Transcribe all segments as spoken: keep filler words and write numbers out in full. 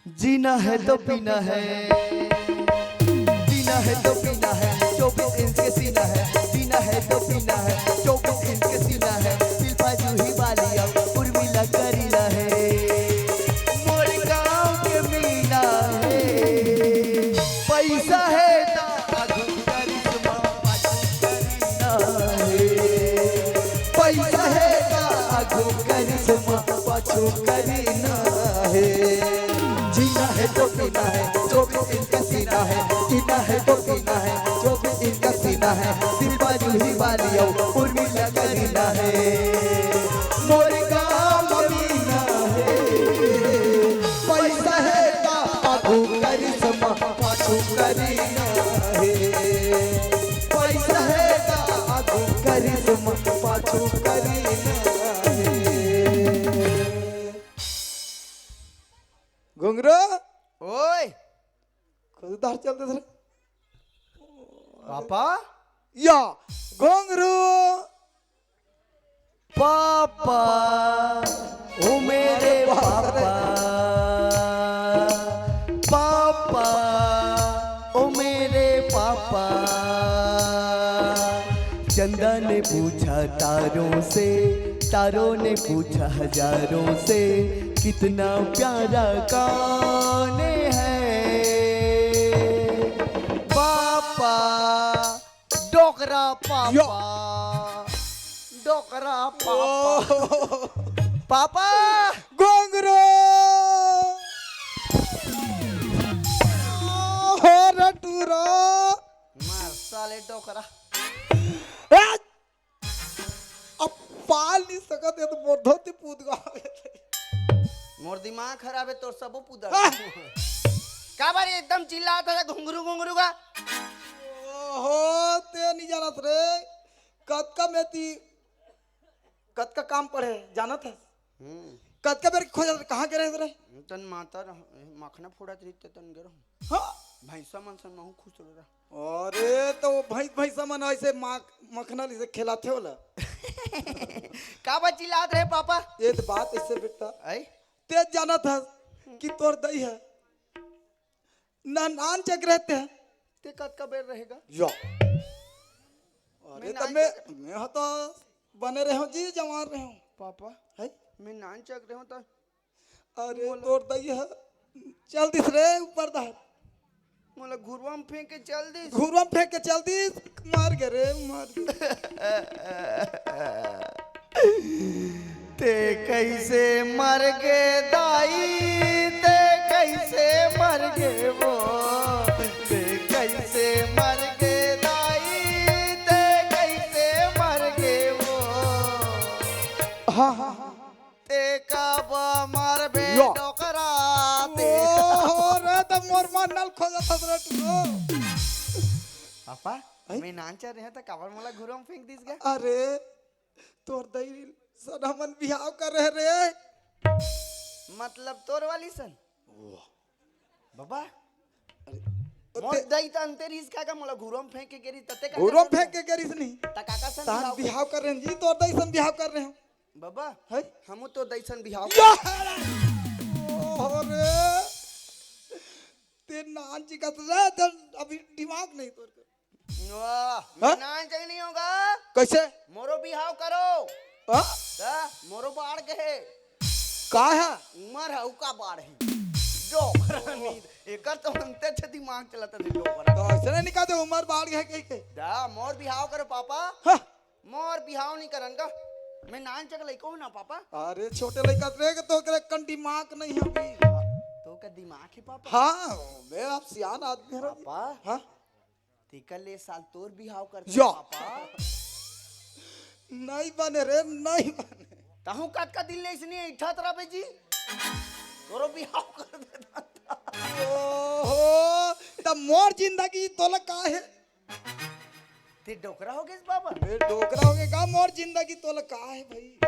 जीना है तो पीना है, जीना है तो पीना है, चौबीस इंच के सीना है। जीना है तो पीना है, चौबीस इंच के सीना है। सिल्पा जूही वाली अउ उर्मिला करीना है, मोर गाँव के मीना है। पैसा है त आगू करिश्मा, पाछू करीना है। पैसा है त आगू करिश्मा, पाछू करीना है। जीना है तो पीना है, चौबीस इंच का सीना है। जीना है तो पीना है, चौबीस इंच का सीना है। सिल्पा जूही वाली अउ उर्मिला करीना है, मोर गाँव मीना है। पैसा है त आगू करिश्मा, पाछू करीना है। पैसा है त आगू करिश्मा, पाछू करीना है। घुंघरू, ओए। खुद उधार चल दे रे। पापा? या, घुंघरू। पापा, ओ मेरे पापा, पापा, ओ मेरे पापा। चंदा ने पूछा तारों से, तारों ने पूछा हजारों से, कितना प्यारा कौन है। पापा, डोकरा पापा, यो। डोकरा पापा। ओ। पापा। घुंघरू। हो रे टूरा। मार साले डोकरा। ए! अब पाल नहीं सकत हे तो मोर धोती पूत गा। मोर दिमाग खराब हे, तोर सबो पूत गा। हाँ। काबर एकदम चिल्लात हे घुंघरू घुंघरू का? ओहो, ते नहीं जानत रे। कतका मेती, कतका काम पड़े, जानत हे? हम्म। कतका बेर खोजत, कहाँ गे रहे रे? तन माता रह-, मखना फोड़त रही, ते तन गे रहूं। हाँ। भैंसा मन सन महू खुश रह। अरे, तो भैंस, भैंसा मन ऐसे माख-, मखना ले से खिलाथे होला। का बा चिल्लात रहे पापा? ये तो बात ऐसे बेटा। आई? ते जानत हस कि तोर दई है। ना नान चक रहते हैं। ते कतका बेर रहेगा? यो। अरे, मैं तो नान मैं, चक- मैं हा तो बने रहे हूँ जी, जवान रहे हूँ। पापा, है? मैं नान चक रहे हूँ तो अरे, बोलो। तोर दई है। चल दिस रे, ऊपर दा। मोला घुरवा में फेंक के चल दिस। घुरवा में फेंक के चल दिस। मर गे रे, मर गे। ते कैसे मर गे दाई, ते कैसे मर गे वो, ते कैसे मर गे दाई, ते कैसे मर गे वो। हाँ, हाँ, हाँ। ते कब मरबे यो। डोकरा ते। ओहो रे, त मोर मन नल खोजत हस रे तू। पापा, हैं? मैं नान चक रहे त काबर मोला घुरवा में फेंक दिस गा? अरे, तोर दई सन हमन बिहाव करे रे। मतलब तोर वाली सन? वाह। बाबा, अरे, मोर ते दई त अंते रिहिस का, का मोला घुरवा में फेंक के गे रिहिस, तते का घुरवा में फेंक के गे रिहिस नहीं। त काका सन तहान बिहाव कर रहे हैं जी, तोर दई सन बिहाव कर रहे हो। बाबा, है? हमू तो दई सन बिहाव या! कर। ओहो रे। ते नान चिकत रे, ते अभी दिमाग नहीं तोर कर। वाह, हाँ? मैं नान चक नहीं होगा। कैसे? मोरो बिहाव करो। हाँ? का? मोरो बाढ़ गए। का है? उमर है, उका बाढ़ ही। डोकरा नहीं। एकर तो अंते छे दिमाग चलत हे डोकरा। तो ऐसे नहीं निकालते, उमर बाढ़ गए कह के। दा, मोर बिहाव करो पापा। हाँ। मोर बिहाव नहीं करन का। मैं नान चक लइको हूँ ना पापा। अरे छोटे लइका रे के तो करे कन दिमाग नहीं है अभी। तो का दिमाग है पापा? हाँ, मैं आप सियान आदमी हूँ। पापा। हाँ। तेकर ले साल तोर बिहाव करते या। पापा। नहीं बने रे, नहीं बने। तहूँ कतका दिन ले इसने इठत रहे जी? तोरो बिहाव कर देता। ओहो, त मोर जिंदगी तोला का है? ते डोकरा हो गइस बाबा? बे डोकरा हो गए का? मोर जिंदगी तोला का है भाई?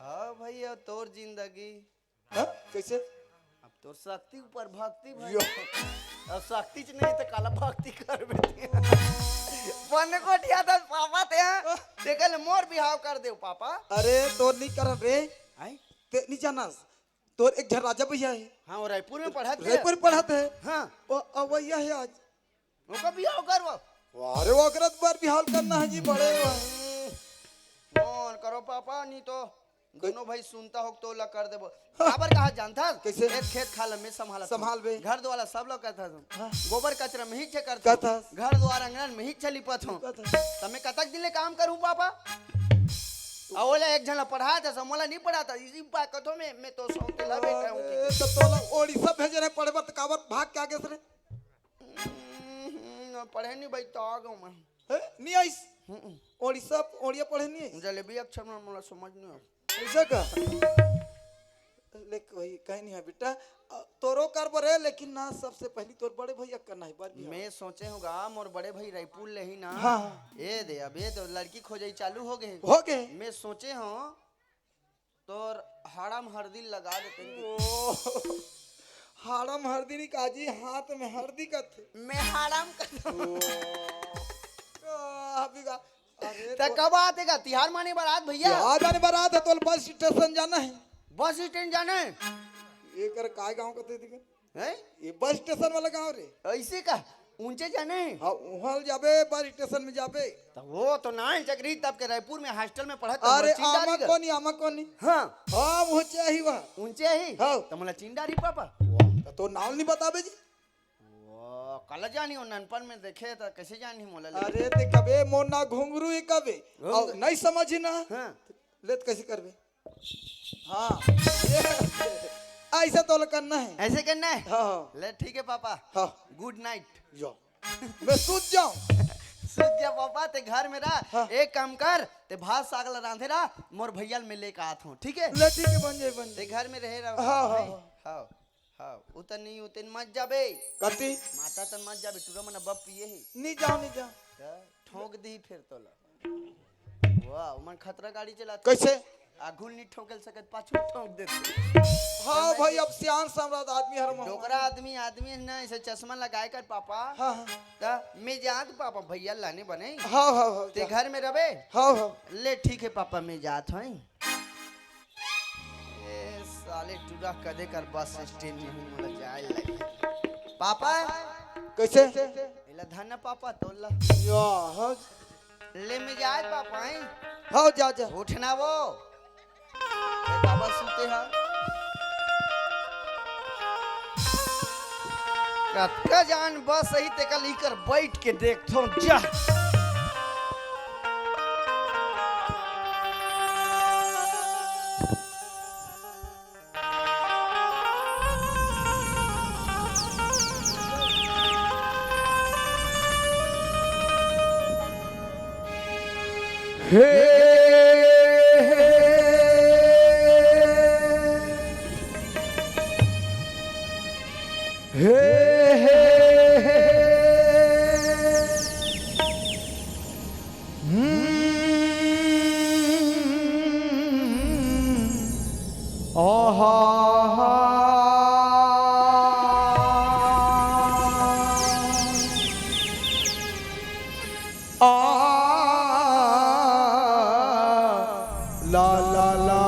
हाँ भाई, अब तोर जिंदगी। हाँ? कैसे? अब तोर शक्ति ऊपर भक्ति भाई। यो। अब शक्ति च नहीं तो काला भक्ति करबे ते। बने गोठिया दस पापा ते हैं। हाँ। ते कल मोर बिहाव कर दे पापा। अरे तोर नहीं करन रे। हैं? ते नहीं जानस। तोर एक झन राजा भैया हे। हाँ, वो रायपुर में पढ़त हे। रायपुर पढ़त हे। हाँ। वो अवैया हे आज। ओकर बिहाव करबो। अरे, ओकरा बर बिहाव करना हे जी, बड़े। फोन करो पापा, नहीं तो दोनों भाई सुनता हो तो ला कर देबो। हाँ। काबर कहा जानथस? कैसे? एक खेत खार ल मैं संभालत हूँ। संभालबे। घर दुआर ला सब ला करथस। हाँ। गोबर कचरा मैं ही करत हूँ। करथस। घर दुआर अंगना मैं ही लिपत हूँ। करथस। त मैं कतक दिन ले काम करूँ पापा? अउ ओला एक झन ला पढ़ाथस, मोला नहीं पढ़ाथस। इसी बात कथो मैं, मैं तो सौतेला बेटा हूँ। अरे, त तोला ओडिशा भेजे रहे पढ़े बर, त काबर भाग के आ गेस रे? हम्म, पढ़े नहीं भाई, तो आ गया मैं। हैं? नहीं आइस? हम्म। ओडिशा, ओडिया पढ़े नहीं आइस? जलेबी अक्षर में मोला समझ नहीं आया। ऐसा का? ले, वही कहीं नहीं है बेटा। अ, तोरो कर बरे, लेकिन ना, सबसे पहली तोर बड़े भैया करना है, बार भी। मैं सोचे हूँ गा, मोर बड़े भाई रायपुर ले ही ना। हाँ, हाँ। ये दे, अब ये तो लड़की खोजई चालू हो गए। हो गए। मैं सोचे हूँ, तोर हाड़ा म हरदी लगा देते। ओ, हाड़ा म हरदी नहीं काजी, हाथ में हरदी कथे। मैं हाड़ा म कथों। ओ, अभी का, अरे त तो कब आथे गा? तिहार माने बरात भैया। तिहार माने बरात हे, तोला बस स्टेशन जाना हे। बस स्टैंड जाना हे? एकर काय गाँव कथे दिखे? हैं? ये बस स्टेशन वाला गाँव रे। ऐसे का? ऊंचे जाने? हाँ, उहाँ जाबे, बस स्टेशन में जाबे। त वो तो नान चकरी तब के रायपुर में हॉस्टल में पढ़त अरे, चिंडारी आमा का। कोनी, आमा कोनी। हाँ। हाँ, ऊंचे ही वह। ऊंचे ही? हाँ। त मोला चिंडारी पापा। त तो नाम नहीं बताबे जी। वो कल जानी हो ननपन में देखे त कैसे जानी मोला ले। अरे, ते कबे मोर ना घुंगरू ही कबे। घुंग- अउ नहीं समझी ना। हाँ। ले त कैसे करबे? हाँ, ये ऐसा तोला करना हे। ऐसे करना हे? हाँ, हाँ। ले, ठीक हे पापा। हाँ। गुड नाइट। जाओ। मैं सूत जाऊं। सूत जा पापा, ते घर में रह। हाँ। एक काम कर, ते भात साग ला रांधे रह, मोर भैया ल मैं लेके आत हूँ, ठीक हे? ले, ठीक हे, बन जाए, बन ते जाए। घर में रहे रह। हाँ, हाँ, भाई। हाँ। हाँ, हाँ, उतन नहीं, उतन मत जाबे। कति? माता तन मत जाबे, टूरा मन अब पिए हे। नहीं जाओ, नहीं जाओ। त ठोंक दी फिर तोला। वाह, ओमन खतरा गाड़ी चलाथे। कैसे? आघू ल नहीं ठोंकल सकत, पाछू ठोंक देथे। हाँ भाई, अब सियान समरथ आदमी हर मोह। डोकरा आदमी, आदमी हे ना, ऐसे चश्मा लगाए कर पापा। हाँ, हाँ। त मैं जात पापा, भैया लाने बने। हाँ, हाँ, हाँ, ते जा। घर में रबे? हाँ, हाँ। ले, ठीक हे पापा, मैं जात हूँ। ए साले टूरा कदे कर बस स्टैंड में हूँ, मोला जाए लगे। पापा। कैसे? एला धन पापा तोला। या, हाँ। ले मैं जाए पापा, हैं? हाँ, जा, जा। उठना वो। ए बाबा सुते हा। कतका जान बस ही ते कल इकर बैठ के देखथों जा। हे, हे, हे, हे, हे, हे। हम्म। आहा। आ, ला, ला, ला।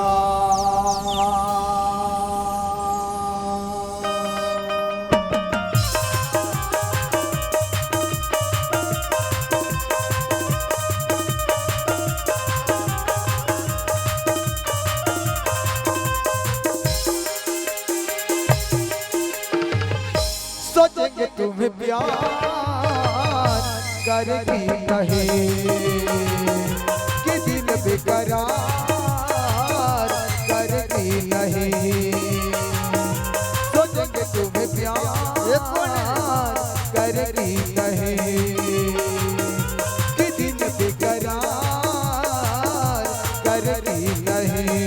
सोचेंगे तुम्हें प्यार करके नहीं, कि दिल बेकरार करके नहीं। सोचेंगे तुम्हें प्यार करके नहीं, कि दिल बेकरार करके नहीं।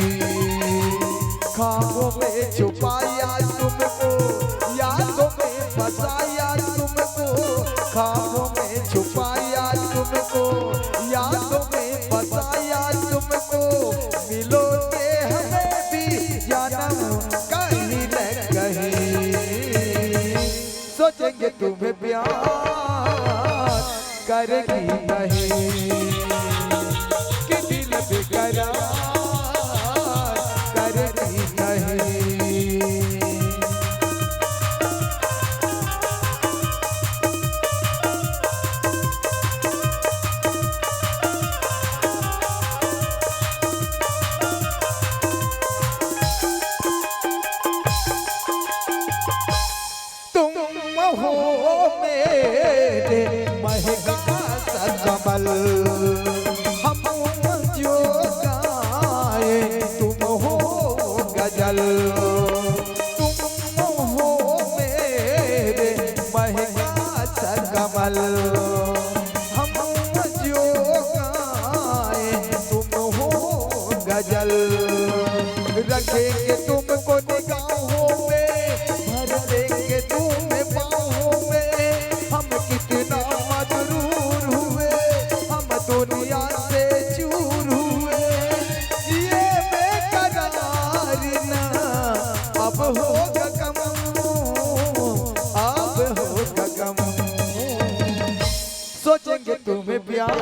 ख्वाबों में छुपाया तुमको, यादों में बसाया तुमको, ख्वाबों में छुपाया तुमको, यादों में बसाया तुमको, मिलोगे हमें भी जन्म कहीं न कहीं। सोचेंगे तुम्हें प्यार करेगी नहीं, कि दिल बेकरार करेगी नहीं। हो मेरे महका सा कमल, हम जो गाए तुम हो गजल। तुम हो मेरे महका सा कमल, हम जो गाए तुम हो गजल। रखेंगे तुमको निगाहों में, भर लेंगे तुम्हें बाहों में। हम कितना मगरूर हुए, हम दुनिया से चूर हुए। ये बेकरार ना अब होगा गम, अब होगा गम। सोचेंगे तुम्हें प्यार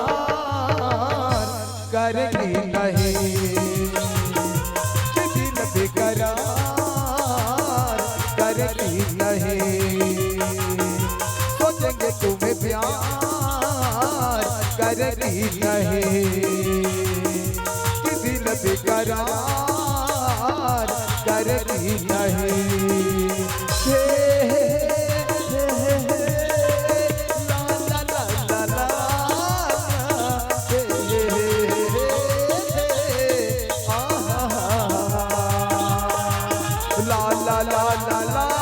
करेगी नहीं, कि दिल बेकरार करेगी नहीं। सोचेंगे तुम्हें प्यार करेगी नहीं, कि दिल बेकरार करेगी नहीं। हे, हे, हे, हे, हे, ला, ला, ला, ला, ला, हे, हे, हे, हे, हे, आ, हा, हा, हा, हा। ला, ला, ला, ला, ला, ला,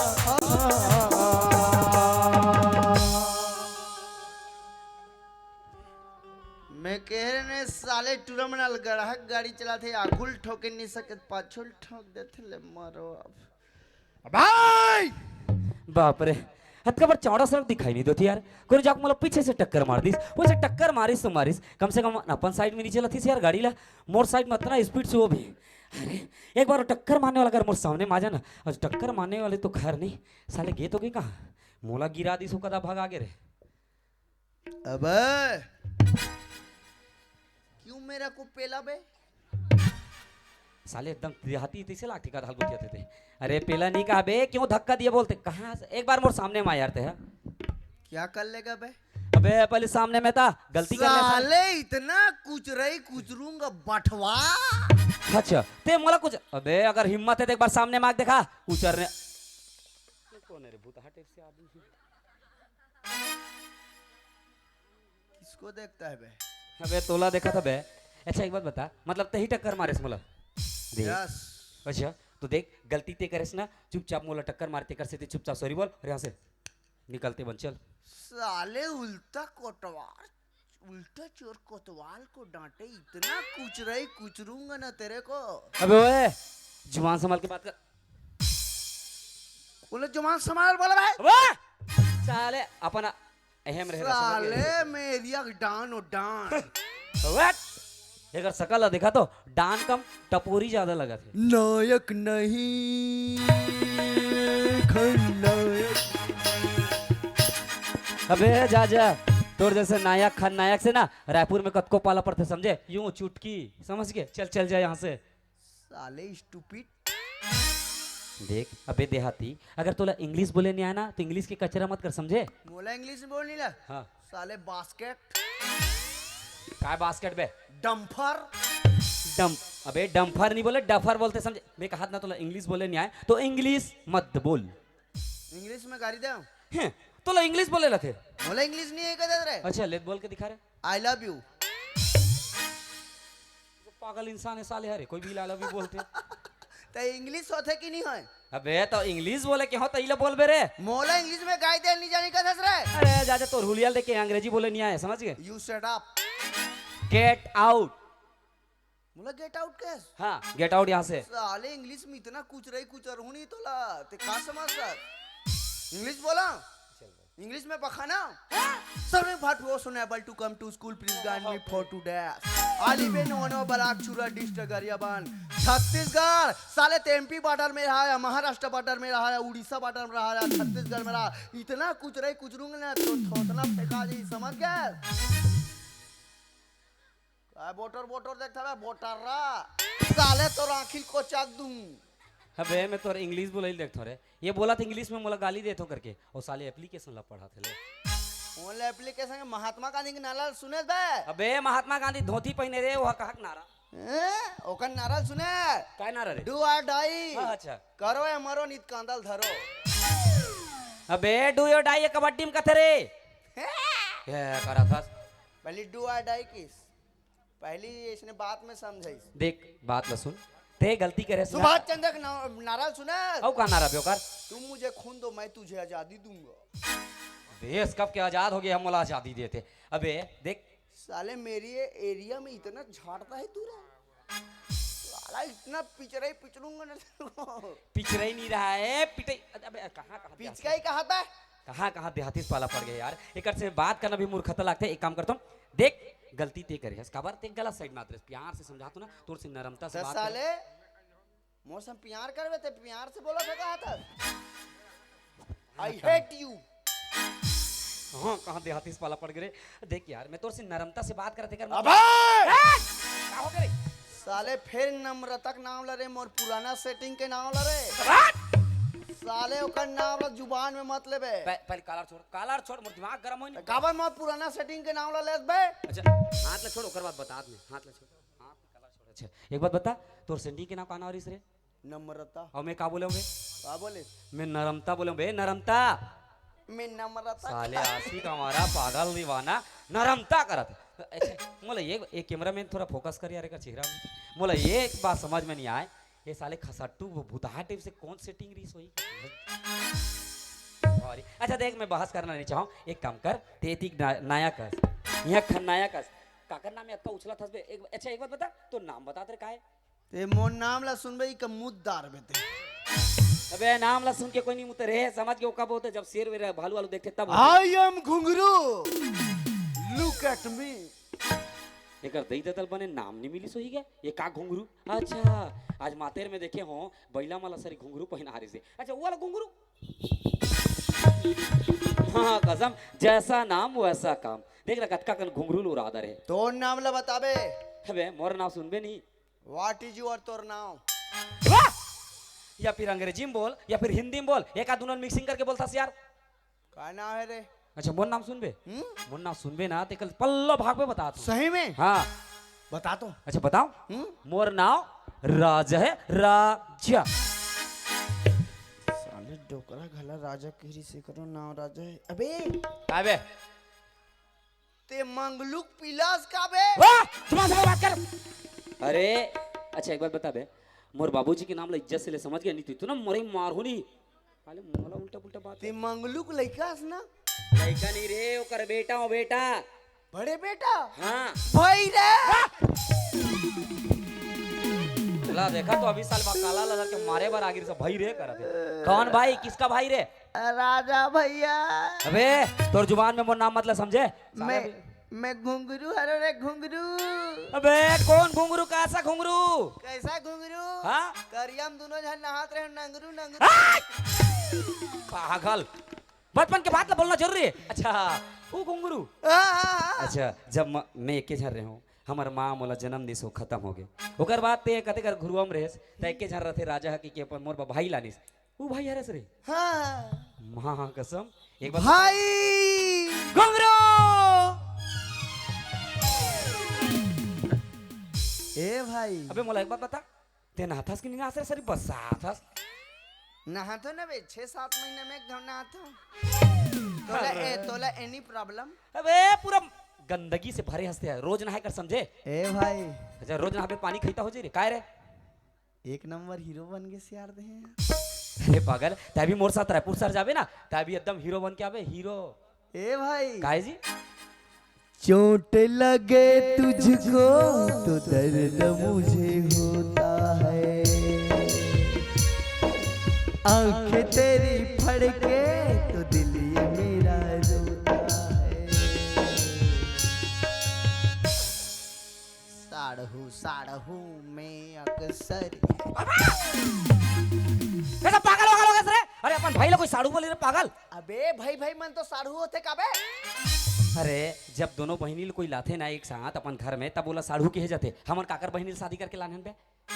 आ, हा, हा, हा। मैं कह रहे ने साले टूरा मन ल गड़हक गाड़ी चलाथे, आगू ल ठोके नहीं सकत, पाछू ल ठोक देथे ले मरो अब। भाई! बाप रे, अतका बड़ चौड़ा सड़क दिखाई नहीं देती यार। कोई जाके मोला पीछे से टक्कर मार दिस, वैसे टक्कर मारिस तो मारिस, कम से कम अपन साइड में नहीं चलातीस यार गाड़ी ला, मोर साइड में अतना स्पीड से वो भी। अरे, एक बार वो टक्कर मारने वाला अगर मोर सामने में आ जाए ना, और टक्कर मारने वाले तो खैर नहीं, साले गे तो गे कहाँ, मोला गिरा दिस, वो कदा भाग आगे रे। अबे, क्यों मेरा को पेला बे? साले एकदम देहाती तैसे लागथे का धाल गोठियाथे ते। अरे पेला नहीं कहा बे, क्यों धक्का दिया बोलते? कहाँ से? एक बार मोर सामने में आ यार ते, हाँ? क्या कर लेगा बे? अबे पहले सामने में था, गलती कर ले साले। साले इतना कुचरई कुचरूंगा बठवा। अच्छा, ते मोला कुछ, अबे अगर हिम्मत है तो एक बार सामने में आके देखा, कुचरने। ये कौन है रे, भूतहा टाइप से आदमी? किसको देखता है बे? अबे तोला देखा था बे। अच्छा एक बात बता, मतलब तही टक्कर मारेस मोला? देख। यस। अच्छा, तो देख, गलती ते करेस ना, चुपचाप मोला टक्कर मारते कर से ते चुपचाप सॉरी बोल और यहाँ से निकलते बन चल। साले उल्टा कोटवार, उल्टा चोर कोतवाल को डांटे, इतना कुचरई कुचरूंगा ना तेरे को। अबे ओए, जुबान संभाल के बात कर। बोले जुबान संभाल बोला भाई। अबे, साले अपना अहम रहे, समझ गए? साले मैं एरिया के डान और डान। What? एकर सकल ला देखा तो डान कम टपोरी ज्यादा लगा थे। नायक नहीं, खलनायक। अबे जा जा, तोर जैसे नायक खलनायक से ना रायपुर में कतको पाला पड़थे, समझे? यूं चुटकी, समझ गए? चल चल जा यहाँ से। साले स्टूपिड। देख अबे देहाती, अगर तोला इंग्लिश बोले नहीं आना तो इंग्लिश के कचरा मत कर, समझे? मोला इंग्लिश में बोल नहीं ला। हाँ। साले बास्केट। काय बास्केट बे? डंफर। डम अबे डंफर नहीं बोले, डफर बोलते, समझे? मैं कहा ना तोला इंग्लिश बोले नहीं आए तो इंग्लिश मत बोल। इंग्लिश में गाली दे। हैं, तोला इंग्लिश बोले ला थे? मोला इंग्लिश नहीं है कहते रे। अच्छा, ले बोल के दिखा रे। I love you. पागल इंसान है साले, हरे कोई भी आई लव यू बोलते। तो इंग्लिश होथे कि नहीं होय? अबे तो इंग्लिश बोले के हो तो इला बोलबे रे। मोला इंग्लिश में गाय दे नहीं जानी कथस रे। अरे जा जा, तोर हुलिया ल देख के अंग्रेजी बोले नहीं आए, समझ गए? You shut up। Get out। मोला गेट आउट कहेस? हाँ, गेट आउट यहाँ से। साले इंग्लिश में इतना कुचरई कुचरहूँ नहीं तोला, ते का समझ सक? इंग्लिश बोला? इंग्लिश में बखाना? हाँ? Serving part was unable to come to school, please guide me for two days। आली बे नवा नवा बलाक छुरा डिस्ट्रिक्ट गरियाबंद, छत्तीसगढ़। साले ते एमपी बॉर्डर में रहा है, महाराष्ट्र बॉर्डर में रहा है, उड़ीसा बॉर्डर में रहा है, छत्तीसगढ़ में रहा। इतना कुचरई कुचरूंगा ना तो थोथना फेंका जी, समझ गए? काय बोटर बोटर देखता बे, बोटर्रा। साले तोर आँखी ल कोचक दूं। अबे, मैं तोर इंग्लिश बोलइल देखथों रे। ये बोलथे इंग्लिश में मोला गाली देथों करके। ओ साले एप्लीकेशन ला पढ़थे ले। ओन ले एप्लीकेशन के महात्मा गांधी के नारा ल सुनेस बे? अबे, महात्मा गांधी धोती पहिने रे, ओहा कहाक नारा? हैं? ओकर नारा ल सुने? काय नारा रे? Do or die। हाँ, अच्छा। करो या मरो, नित कांदा ल धरो। अबे, do or die ये कबड्डी में कथे रे। ए, करत हस। पहली do or die किस? पहली इसने बात में समझाइस। देख, बात ल सुन। ते गलती करे हस। सुभाष चंद्र का ना-, नारा सुना? अउ का नारा बे ओकर? तुम मुझे खून दो, मैं तुझे आजादी दूंगा। देश कब के आजाद हो गया, हम बोला आजादी देते। अबे, देख। साले, मेरी ये एरिया में इतना झाड़ता है तू रे। साला, इतना पिचराई पिचलूंगा ना तेरे को। पिचराई नहीं रहा है, पिटाई। अबे, कहाँ, कहाँ पिचकाई कहा था? कहाँ, कहाँ देहाती से पाला पड़ गया यार। एकर से बात करना भी मूर्खता लगता है। एक काम करता हूँ, देख, गलती ते करे हस, काबर ते गलत साइड में आत रहे। प्यार से समझात हूँ ना, तोर से नरमता से त बात कर। साले, मोर से प्यार करबे, ते प्यार से बोला था, कहा था? I hate you। हाँ, कहाँ देहाती से पाला पड़ गए रे। देख यार, मैं तोर से नरमता से बात करत हे कर। अबे! ए! का हो गए रे? साले, फिर नम्रता के नाम ला रे, मोर पुराना सेटिंग के नाम ला रे। अबे! साले, ओकर नाम ला जुबान में मत लेबे। पह-, पहले कॉलर छोड़, कॉलर छोड़, मोर दिमाग गरम होई नहीं। काबर मोर पुराना सेटिंग के नाम ला लेस बे? अच्छा, हाथ ला छोड़, ओकर बाद बता दे, हाथ ला छोड़। हाँ, कॉलर छोड़। अच्छा, एक बात बता, तोर सेटिंग के नाम का नाम रहिस रे? नम्रता। अउ मैं का बोले हूँ बे? का बोले? मैं नरमता बोले हूँ बे, नरमता। मैं नम्रता। साले आशिक हमारा पागल दीवाना नरमता करत। अच्छा, मोला ये, एक कैमरामैन थोड़ा फोकस कर यार, एकर चेहरा में। मोला ये एक बात समझ में नहीं आए, ये साले खसट्टू भुतहा टाइप से कौन सेटिंग रहिस होही? Sorry। अच्छा देख, मैं बहस करना नहीं चाहूँ, एक काम कर, ते एतिक ना-, नायक हस, यहाँ खलनायक हस, काकर नाम है अतका उछलत हस बे? एक, अच्छा एक बात बता, तो नाम बता तेरे का है? ते मोर नाम ला सुनबे, इका मुद्दार बे ते। अबे, नाम ला सुन के कोई नहीं मुते रे, समझ के ओका बोलते, जब शेर वेर भालू वालू देखते तब होते। I am घुंघरू, look at me। एकर दई ददल बने नाम नहीं मिली सोही गया, ये का घुंघरू? अच्छा, आज मातेर में देखे हो, बैला मला सरी घुंघरू पहिना रहिस हे। अच्छा, वो वाला घुंघरू? हाँ, कसम, जैसा नाम वैसा काम। देख ना, कतका कन घुंघरू ल उड़ा दे रे। तोर नाम ला बताबे। अबे, मोर नाम सुनबे नहीं। What is your, तोर नाम? वाह! या फिर अंग्रेजी में बोल, या फिर हिंदी में बोल, एक आध दुनों mixing करके बोलता यार। का नाम है रे? अच्छा, मोर नाम सुनबे? हम्म? मोर नाम सुनबे ना, ते कल पल्लो भाग पे बता तू। सही में? हाँ। बता तो। अच्छा, बताओ। हम्म? मोर नाम राजा है, राजा। साले डोकरा घला राजा कह रही से करो, नाम राजा है। अबे। अबे। ते मंगलुक पिलास का बे? वाह! तुम्हारे साथ बात कर। अरे, अच्छा, एक बात बता बे, मोर बाबूजी के नाम ला इज्जत से ले, समझ गया? नहीं तो इतना मरे मार हो नहीं। साले मोला उल्टा पुल्टा बात ते है। मंगलुक लइका हस ना? लइका नहीं रे, ओकर बेटा हो, बेटा। बड़े बेटा? हाँ। भाई रे। ला देखा तो अभी साल बा काला लगा के मारे बर आगिर से भाई रे करत हे। कौन भाई? किसका भाई रे? राजा भैया। अबे, तोर जुबान में मोर नाम मत ले, समझे? साले मैं, अभी मैं घुंघरू हरो रे, घुंघरू। अबे, कौन घुंघरू? कैसा घुंघरू? कैसा घुंघरू? हाँ? करिया में दोनों झन नहात रहे, नंगरू, नंगरू। हाँ! पागल। बचपन के बात ला बोलना जरूरी है। अच्छा, वो घुंघरू। हाँ, हाँ, हाँ। अच्छा, जब म-, मैं एके झन रहे हूँ, हमर माँ मोला जन्म दिस, वो खत्म हो गए। ओकर बाद ते कते कर घुरुआ में रहेस, त एके झन रहते राजा ह कि, कि अपन मोर बर भाई लानिस। वो भाई हरस रे। हाँ। माँ कसम, एक बार भाई। घुंघरू। ए भाई। अबे मोला एक बात बता, ते नहाथस कि नहीं नहाथस रे, सरी बसाथस? नहाथो ना बे, छह सात महीना में एक घाव नहाथो। तोला ए, अरे। तोला any problem? अबे पूरा गंदगी से भरे हंसते हैं, रोज नहाए कर समझे? ए भाई। अच्छा, रोज नहाबे पानी खैता हो जाई रे, काय रे? एक नंबर हीरो बन के सियार दे हैं। अरे पागल, तै भी मोर साथ रायपुर सर जाबे ना, तै भी एकदम हीरो बन के आबे, हीरो। ए भाई। काय जी? चोट लगे तुझको तो दर्द मुझे होता है, आंखें तेरी फड़के तो दिल ये मेरा रोता है। साढ़ू, साढ़ू में अक्सर। कैसा पागल वागल हो गया रे? अरे अपन भाई ला कोई साढ़ू बोले रे पागल। अबे भाई, भाई मन तो साढ़ू होथे का बे? अरे जब दोनों बहिनी ल कोई लाथे ना एक साथ अपन घर में, तब ओला साढ़ू कहे जाथे। हमन काकर बहिनी ल शादी करके लाने हन बे?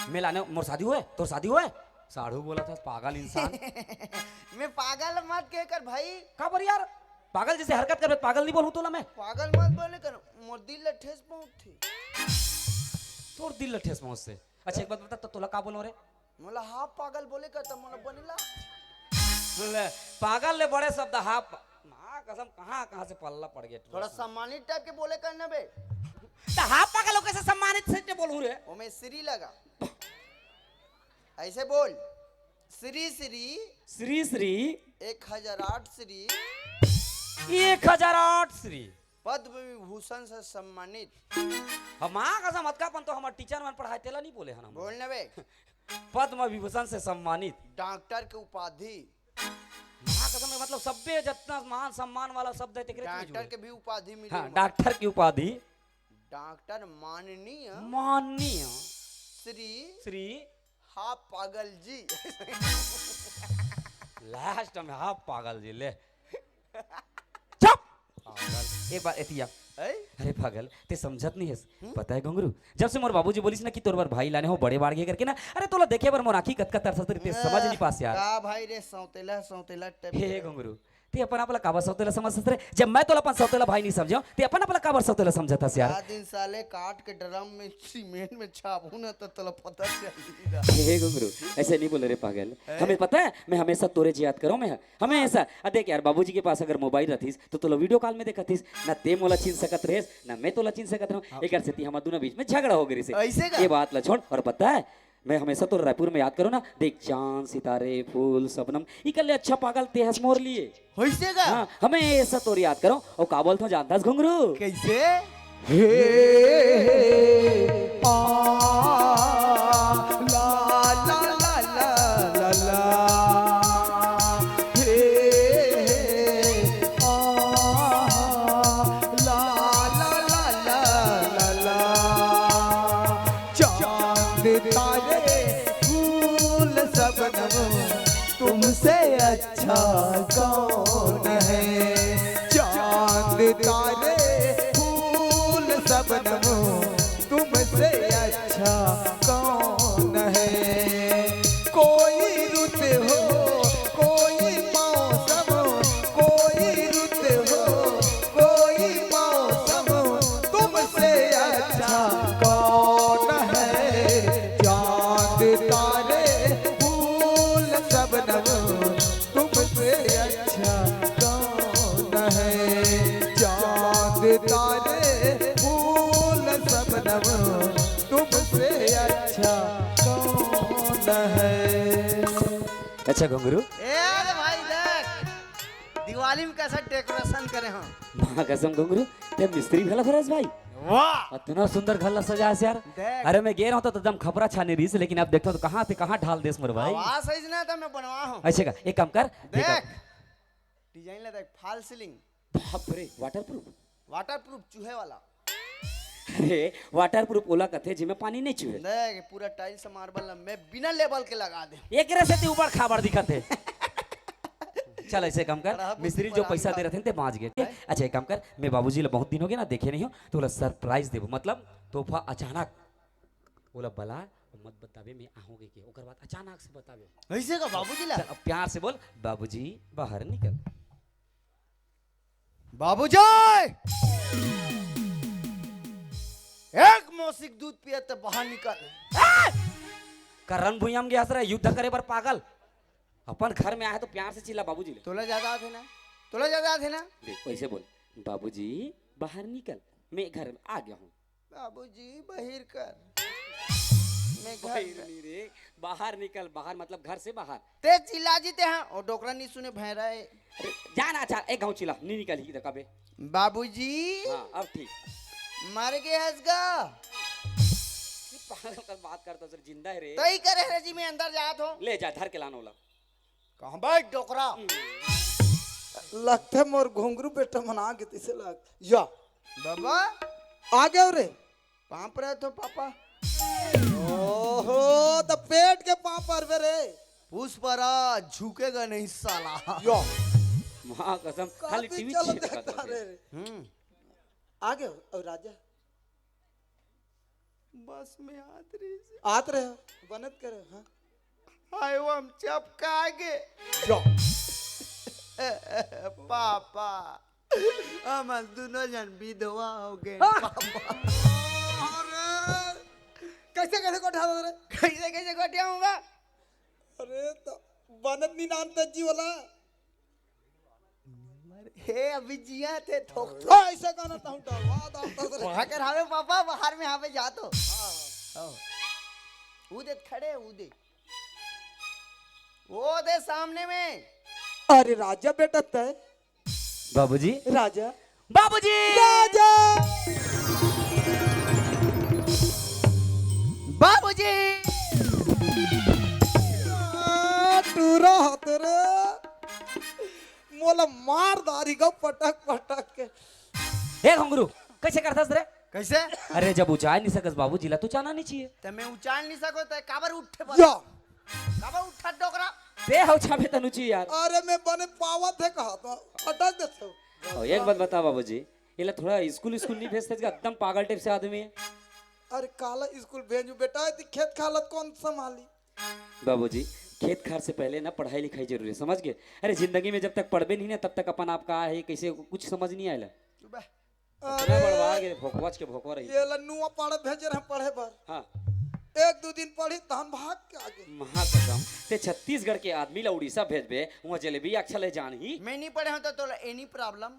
मैं लाने, मोर शादी होए, तोर शादी होए? साढ़ू बोलथस पागल इंसान। मैं पागल मत कहे कर भाई। काबर यार? पागल जैसे हरकत करबे, पागल नहीं बोलूं तोला मैं? पागल मत बोले कर, मोर दिल ला ठेस पहुंचथे। तोर दिल ला ठेस पहुंचथे? अच्छा, एक बात बता, तो तोला का बोलो रे? मोला हाफ पागल बोले का, त मोला बनेला। ले, पागल ले बड़े शब्द हा प-, माँ कसम, कहाँ कहाँ से पल्ला पड़ गया। थोड़ा सम्मानित टाइप के बोले करना बे। तो हा पागल हो, कैसे सम्मानित से बोलूं रे? ओमे श्री लगा। ऐसे बोल, श्री श्री श्री श्री एक हजार आठ श्री एक हजार आठ श्री पद्म विभूषण से सम्मानित। हम माँ कसम, अतका पन तो हमर टीचर मन पढ़ाए, तेला नहीं बोले हन हम। बोल न बे। पद्म विभूषण से सम्मानित। डॉक्टर के उपाधि। माँ कसम, मतलब सब्बे जतना मान सम्मान वाला शब्द है, तेकरे चीज डॉक्टर हुए। के भी उपाधि मिले हाँ, हुआ। डॉक्टर की उपाधि। डॉक्टर माननीय माननीय श्री श्री हा पागल जी। लास्ट में हा पागल जी ले। चुप। पागल। एक बार एतिया। ऐ? अरे पागल, ते समझत नहीं हस। हम्म? पता है घुंगरू, जब से मोर बाबूजी बोलिस ना कि तोर बर भाई लाने हो बड़े बाड़गे करके ना, अरे तोला देखे बर मोर आँखी कतका तरसत रहिथे, समझ नहीं पास यार। का भाई रे, सौतेला, सौतेला टाइप हे के। घुंगरू, ते अपन आप ला काबर सौतेला समझत रे? जब मैं तोला अपन सौतेला भाई नहीं समझेंव, ते अपन आप ला काबर सौतेला समझत हस यार? रात दिन साले काट के ड्रम में सीमेंट में छापू ना, तो तोला पता चली ना। हे घुंगरू, ऐसे नहीं बोले रे पागल। हैं? हमें पता है, मैं हमेशा तोरे जे याद करों मैं, हमेशा। आ देख यार, बाबूजी के पास अगर मोबाइल रहतिस, तो तोला वीडियो कॉल में देखतिस ना, ते मोला चिन्ह सकत रहेस, ना मैं तोला चिन्ह सकत रहूं। हाँ। एकर सेती हमर दोनों बीच में झगड़ा हो गे रिहिसे। ऐसे का? ये बात ला छोड़, और पता है, मैं हमेशा तोर रायपुर में याद करों ना, देख चांद, सितारे, फूल, शबनम, इकर ले अच्छा पागल ते हस मोर लिए। होइसे का? हाँ, हमेशा तोर याद करों। और का बोलथों जानथस घुंगरू? कैसे? हे, आ, ला, ला, ला, ला, ला, ला। हे, आ, ला, ला, ला, ला, ला, ला। चांद तारे फूल शबनम तुमसे अच्छा कौन है? चांद तारे फूल शबनम तुमसे अच्छा कौन है? कोई रुत हो, कोई मौसम, कोई रुत हो, कोई मौसम तुमसे अच्छा कौन है? चांद तारे फूल शबनम तुमसे अच्छा कौन है? चांद तारे फूल शबनम तुमसे अच्छा कौन है? अच्छा घुंगरू। ए रे भाई देख, दिवाली में कैसा डेकोरेशन करे हो। माँ कसम घुंगरू, ते मिस्त्री घला हरस भाई। वाह। अतना सुंदर घर ला सजायस यार। देख। अरे मैं गे रहूं तो एकदम खपरा छाने रहिस, लेकिन अब देखथों तो कहाँ से कहाँ ढाल देस मोर भाई। आवाज सही से ना था, मैं बनवा हूँ। अच्छा का, एक काम कर, देख। देख। डिजाइन ला देख, फॉल्स सीलिंग। बाप रे, वाटरप्रूफ? वाटरप्रूफ, चूहे वाला। अरे, वाटरप्रूफ ओला कथे जेमे पानी नहीं चुहे। देख, पूरा टाइल्स मार्बल ला मैं बिना लेबल के लगा दे। एकरे सेती ऊबड़ खाबड़ दिखत हे। चल, ऐसे काम कर, मिस्त्री जो पैसा दे रहिथे, ते बांच गे। हैं? अच्छा, एक काम कर, मैं बाबूजी ला बहुत दिन हो गे ना, देखे नहीं हों, तो ओला सरप्राइज देबो, मतलब तोहफा अचानक। ओला बला, मत बताबे मैं आहूं कहिके, ओकर बाद अचानक से बताबे। ऐसे का बाबूजी ला? चल, अब प्यार से बोल, "बाबूजी, बाहर निकल।" बाबूजी! एक मौसिक दूध पिए त बाहर निकल। करन भुइयां में गया हस रे, युद्ध करे बर पागल। अपन घर में आए तो प्यार से चिल्ला बाबूजी ले। तोला ज्यादा आथे ना? तोला ज्यादा आथे ना? देख, ऐसे बोल, "बाबूजी, बाहर निकल, मैं घर में आ गया हूँ।" बाबूजी, बहिर कर। मैं घर बहिर नहीं रे, बाहर निकल, बाहर मतलब घर से बाहर। ते चिल्ला जीते हैं, और डोकरा नहीं सुने, भैरा है। अरे, जा ना, अच्छा, एक घाव चिल्ला, नहीं निकल ही तक अबे। बाबूजी। हाँ, अब ठीक। मर गए हस गा। ये पागल का बात करता सर, जिंदा है रे। तई करे रे जी, मैं अंदर जात हो। ले जा, धर के लान ओला। कहाँ बे डोकरा? लगथे मोर घुंगरू बेटा मन आ गे तइसे लाग। या। बाबा। आ गए रे। पाँव परत हो पापा। ओहो, त पेट के पाँव परबे रे। पुष्पराज झुकेगा नहीं साला। या। माँ कसम, खाली काफी टीवी चलत देखत रहता होते। रे। हम्म। आ गए हो, और राजा? बस में आत रहिस। आत रहे हो, बनत करे, हाँ। हाय, वो हम चपका गे। जो। पापा, हम दोनों जन विधवा हो गए। हाँ। पापा। अरे, कैसे, कैसे गोठा रे? कैसे, कैसे गोठिया हूँगा? अरे, तो बनत नहीं नान तज्जी वाला। हे, अभी जिया थे, थोक, थोक। ओ, ऐसे गाना तहूँ डरवा दाता रे। वहाँ कर हावे पापा, बाहर में हावे जा तो। हाँ। ओ। उदे खड़े, उदे। वो दे सामने में। अरे राजा बेटा तय। बाबूजी। राजा। बाबूजी। राजा। बाबूजी। आ, टूरा हाथ रे। मोला मार दारी गा पटक पटक के। हे घुंगरू, कैसे करथस रे? कैसे? अरे, जब उचाल नहीं सकस बाबूजी ला, तो उचालना नहीं चाहिए। त मैं उचाल नहीं सको, त काबर उठे पर? या। काबर उठा डोकरा? ते हव छापे तनुची यार। अरे, मैं बने पावत हे कहा तो फटक देथे। अउ एक बात बता बाबूजी, एला थोड़ा स्कूल, स्कूल नहीं भेजते का? एकदम पागल टाइप से आदमी है। अरे, काला स्कूल भेजू बेटा, एती खेत खालत कौन संभाली? बाबूजी, खेत खार से पहले ना पढ़ाई लिखाई जरूरी है, समझ गए? अरे, जिंदगी में जब तक पढ़बे नहीं ना, तब तक अपन आप का है, कैसे, कुछ समझ नहीं आएला। चुप बे। इतना अरे, बड़वा के भोकवाच के भोकवा रही। ये ला नुआ पढ़े भेजे रहे पढ़े बर। हाँ। एक दो दिन पढ़ी, तहन भाग के आगे। महाकसम, ते छत्तीसगढ़ के आदमी ला उड़ीसा भेजबे, वहाँ जलेबी अच्छा ले जान ही। मैं नहीं पढ़े हूँ तो तोला any problem?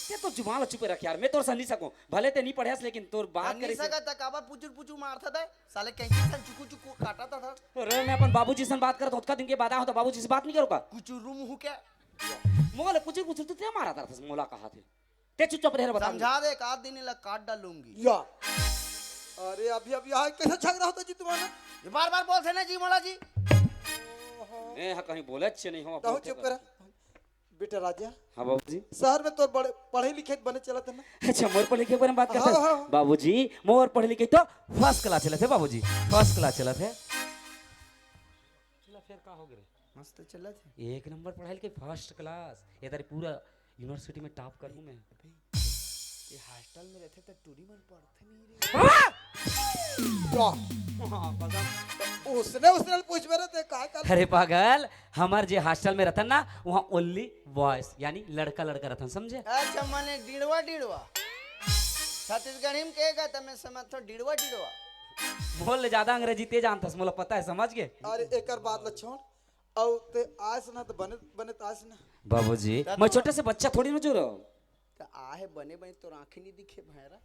ते तो जुबान ला चुपे रख यार, मैं तोर से नहीं सकूं। भले ते नहीं पढ़े हस, लेकिन तोर बात नहीं करे से सकत त काबर पुचुर पुचुर मारता था, साले कैंची सन चुकू चुकू काटा था, था। अरे, मैं अपन बाबूजी से बात करत हूँ, ओतका दिन के बाद आया हूँ तो बाबूजी से बात नहीं करूँगा। कुचुर रूम हूँ क्या? मोला कुचुर कुचुर तो ते मारा था, मोला कहा थे। ते चुपचाप रह, बता। समझा दे, एक आध दिन इला काट डालूंगी। या। अरे, अभी, अभी यहाँ कैसे झगड़ा होता जी तुम्हारा? ये बार-बार बोलते ना जी, मोला जी। ओहो। मैं यहाँ कहीं बोले अच्छे नहीं हो, कहूँ बोलते चुप कर। कर। बेटा राजा। हाँ बाबूजी। शहर में तोर बड़े पढ़े लिखे बने चलत हे ना? अच्छा, मोर पढ़े लिखे के बारे में बात करते हाँ, हैं? हाँ। बाबूजी, मोर पढ़े लिखे तो first class चलत हे बाबूजी, first class चलत हे। चला फिर का हो गए? मस्त चलत हे। एक नंबर पढ़ाई लिखाई, first class। ये तारी पूरा university में top करूँ मैं। अबे, ये hostel में रहते तो टूरी मन पढ़ते नहीं रे। हाँ! वाह। हाँ, कसम। उसने, उसने पूछ मेरे ते का कर। अरे पागल, हमार जे hostel में रहता ना, वहाँ only boys, यानी लड़का लड़का रहता, समझे? अच्छा, माने डिड़वा डिड़वा। छत्तीसगढ़ी में कहेगा तो मैं समझता हूँ डिड़वा डिड़वा। मोर ले ज्यादा अंग्रेजी ते जानथस, मोला पता है, समझ गए? अरे एकर बात ल छोड़, अउ ते आस ना तो बने, बने तो आस ना। बाबूजी, त मैं तो छोटे से बच्चा थोड़ी ना जो रहा हूँ। त आहे बने बने तोर आँखें नहीं दिखे भैरा।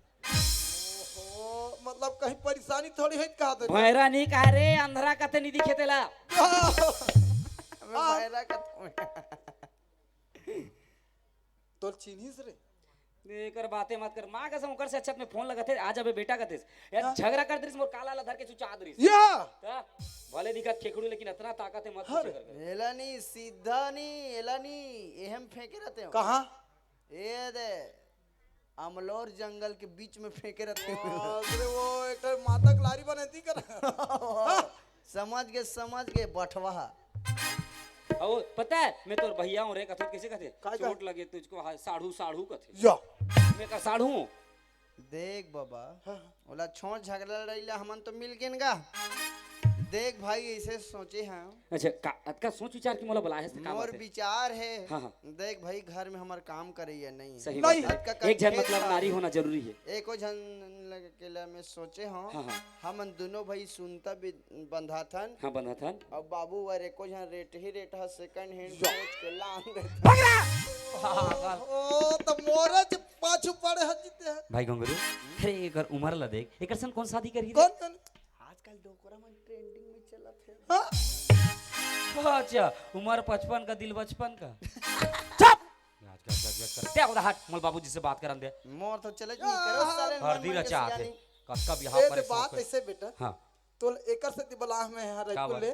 ओहो, मतलब कहीं परेशानी थोड़ी है कहा तो। भैरा नहीं कहा रे, अंधरा कथे नहीं दिखे तेला। अबे हाँ। भैरा कथे। तोर चिन्हिस रे। एकर बातें मत कर। माँ कसम, ओकर से अच्छा त मैं फोन लगाथे, आ जाबे बेटा कथेस। यार हाँ। झगड़ा कर दिस, मोर काला ला धर के चुचा दिस। या। त भले दिखत खेकड़ू, लेकिन अतना ताकत है, मत हर। पूछे कर। एला नी, सीधा नी, एला नी, एहम फेंके रहते हो। कहाँ? ए दे, अमलोर जंगल के बीच में फेंके रहते हो। बाप रे, वो एक ठो माता के लारी बने थी कर। समझ गए, समझ गए, बठवा। अउ पता है, मैं तोर भैया हूँ रे, कथो कैसे कथे? काय का? चोट लगे तुझको, हाँ, साढ़ू, साढ़ू कथे। या। मैं का साढ़ू हूँ? देख बाबा, हाँ, हाँ। ओला छोड़ झगड़ा लड़ाई ला, हमन तो मिल गेन गा। देख भाई, ऐसे सोचे हैं। अच्छा, का, अतका सोच विचार के मोला बुलाए हस, का मोर बात है? विचार है। हाँ, हाँ। देख भाई, घर में हमार काम करैया नहीं है। सही नहीं। बात है। अतका एक झन खेत मतलब का नारी होना जरूरी है। एको झन लगे के ला मैं सोचे हूँ। हाँ, हाँ। हमन दोनों भाई सुनता भी बंधाथन। हाँ, बंधाथन। अब बाबू वर एको झन रेट ही रेट हा second hand या। बेच के लान देथन। पकड़ा! हाँ, हाँ, हाँ। ओ, तो मोरे ज पाछू पड़े ह जीते हैं। भाई घुंगरू, अरे एकर उमर ला देख, एकर सन कौन शादी करही रे? कौन, कौन? आजकल डोकरा मन trending में चलत है। हाँ? अच्छा, उमर पचपन का, दिल बचपन का। चुप! आज, आज, आज, आज कर। दे, उधर हट, मोल बाबूजी से बात करन दे। मोर तो चले नहीं करो, हाँ। साले हर मन दिल मन के रचा आते। सियानी। कतका बिहाव ए, करे ते बात शौक है। ऐसे बेटा। हाँ। तोल एकर सेती बलाह में यहाँ का रखुल बात? ले।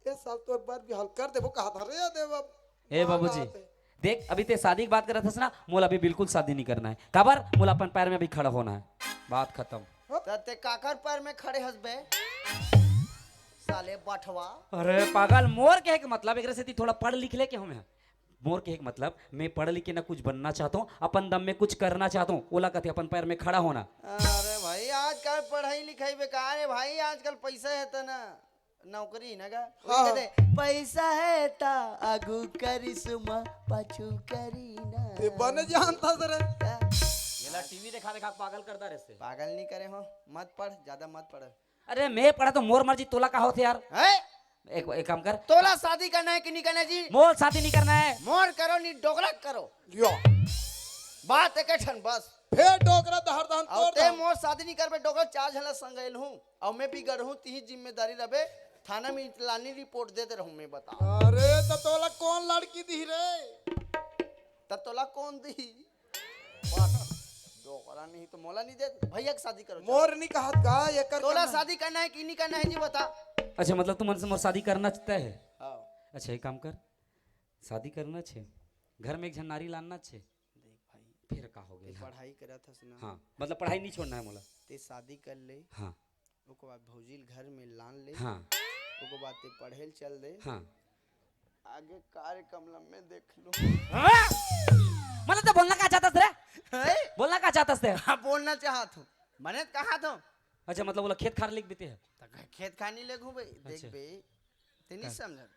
ए साल तोर बर बिहाव कर देबो कहा था रे देव। ए बाबूजी, देख, अभी ते शादी की बात करत हस ना, मोला अभी बिल्कुल शादी नहीं करना है। काबर? मोला अपन पैर में अभी खड़ा होना है। बात खत्म। त ते काकर पैर में खड़े हस बे? साले बठवा। अरे पागल, मोर कहे के मतलब एकरे सेती थोड़ा पढ़ लिख ले के हमें। मोर कहे के मतलब, मैं पढ़ लिख के ना कुछ बनना चाहता हूँ, अपन दम में कुछ करना चाहता हूँ, ओला कथे अपन पैर में खड़ा होना। अरे भाई, आजकल पढ़ाई लिखाई बेकार है भाई, आजकल पैसा है त ना नौकरी ना गा। हाँ। वही कहते, "पैसा है त आगू करिश्मा, पाछू करी ना।" ये बने जानता सर। का? येला टीवी देखा देखा के पागल करता रहते। पागल नहीं करे हो, मत पढ़, ज्यादा मत पढ़। अरे मैं पढ़ा तो मोर मर्जी, तोला का होथे यार? हैं? एक, एक काम कर। तोला शादी करना है कि नहीं करना जी? मोर शादी नहीं करना है। मोर करो नहीं, डोकरा करो। लियो। बात एक ठन बस। फेर डोकरा दहर दहन अउ तोड़ ते दो। मोर शादी नहीं करबे, डोकरा चार झन ला संगेल हूँ। अउ मैं बिगड़ हूँ, तिही जिम्मेदारी रबे। थाना में इतलानी रिपोर्ट देते रहूँ मैं, बता। अरे, त तोला कौन लड़की दी रे? त तोला कौन दी? डोकरा नहीं तो मोला नहीं दे। भैया के शादी करो, चलो। मोर नहीं कहत का, ये कर तोला करना है। शादी करना है कि नहीं करना है जी, बता। अच्छा, मतलब तुमन से मोर शादी करना तय हे? हाँ। अच्छा, एक काम कर, शादी करना छे, घर में एक झन नारी लानना छे। देख भाई, फिर का हो गया? पढ़ाई करत हस ना। हाँ, मतलब पढ़ाई नहीं छोड़ना है मोला। ते शादी कर ले। हाँ। ओकर बाद भौजी ल घर में लान ले। हाँ। ओकर बाद ते पढ़े ल चल दे। हाँ। आगे कार्यक्रम ल मैं देख लूं। हाँ? मतलब तो बोलना का चाहत हस रे? हैं? बोलना का चाहत हस ते? हाँ, बोलना चाहत हूँ। मने तो कहा तो। अच्छा, मतलब बोला खेत खार लिख देते हैं। त खेत खार नहीं लेगू बे, देख अच्छा। बे। ते नहीं का? समझत।